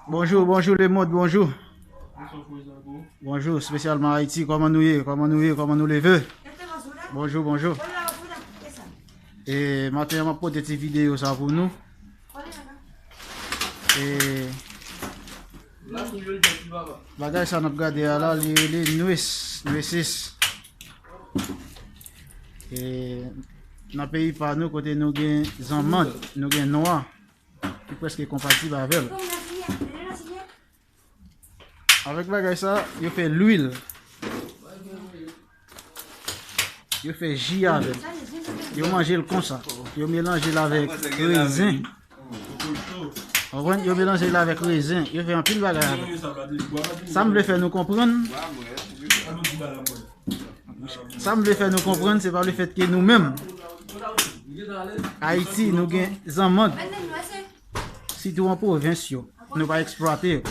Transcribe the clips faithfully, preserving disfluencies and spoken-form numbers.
Bonjou, bonjou lemonn, bonjou. Bonjou, espesyalman Ayiti, kòman nou ye, kòman nou ye, kòman nou leve? Bonjou, bonjou. E maten an, m ap pote ti videyo sa pou nou. E bagay sa n ap gade a la, li rele nwes, nwesis. E nan peyi pa nou, kote nou gen zanmann, nou gen nwa, ki prèske konpatib avè l. Avèk bagay sa, yo fè lwil. Yo fè ji avè l. Yo manje l konsa. Yo melanje l avèk rezen. Konprann? Yo melanje l avèk rezen. Yo fè anpil bagay avè l. Sa m vle fè nou konprann, sa m vle fè nou konprann, se pa lefètke nou menm, Ayiti, nou gen zanmann. Sitou an pwovens yo, nou pa eksplwate yo.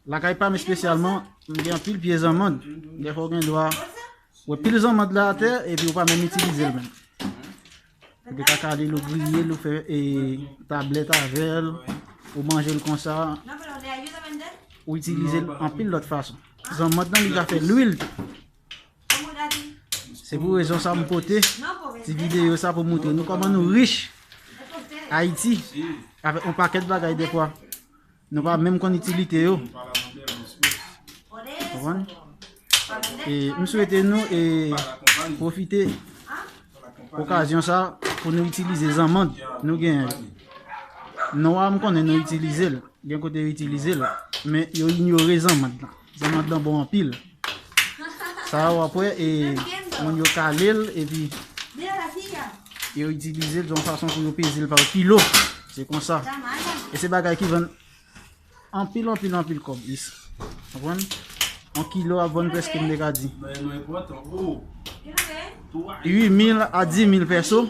Lakay pa m espesyalman, m gen anpil pye zanmann. Dèfwa w gen dwa wè pil zanmann la atè, epi w pa menm itilize l menm. Ou te ka kale l, ou griye l, ou fè, e, tablèt avè l, ou manje l konsa, ou itilize l anpil lòt fason. Zanmann nan, li ka fè lwil tou. Se pou rezon sa m pote ti videyo sa pou moutre nou kòman nou rich Ayiti, avèk yon pakèt bagay dèfwa nou pa menm konn itilite yo. Konprann? E m swete nou, e, pwofite okazyon sa pou nou itilize zanmann nou genyen yo. Nwa, m konnen nou itilize l, gen kote yo itilize l, men yo inyore zanmann lan. Zanmann lan bon anpil. Sa a, w ap wè, e, moun yo kale l, epi yo itilize l yon fason pou yo peze l pa kilo. Se konsa. E se bagay ki vann anpil, anpil, anpil kòb isi. Konprann? Yon kilo ap vann prèske, m te ka di, uit mil a dis mil pèso,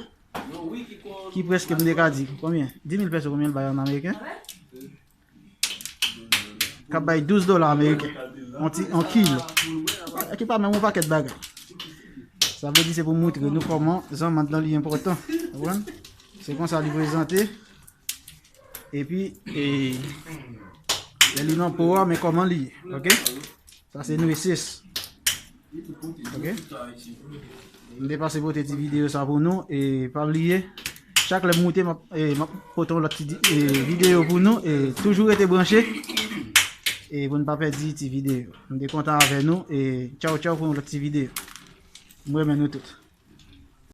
ki prèske, m te ka di, konbyen? Dis mil pèso, konbyen l bay an ameriken? K ap bay douz dola ameriken. Yon ti, yon kilo. Ki pa menm yon pakèt bagay. Sa vle di se pou moutre nou kòman zanmann lan li enpòtan. Konprann? Se konsa li prezante. Epi, e, lè li nan po a, men kòman li ye. Oke? Sa se nwesis. Oke? M te pase pote ti videyo sa pou nou. E pa bliye, chak lè m moute, m ap, e, m ap pote yon lòt ti di-, e, videyo pou nou. E toujou rete branche. E pou n pa pèdi ti videyo. M te kontan avè nou. E tchaw, tchaw pou yon lòt ti videyo. M renmen nou tout.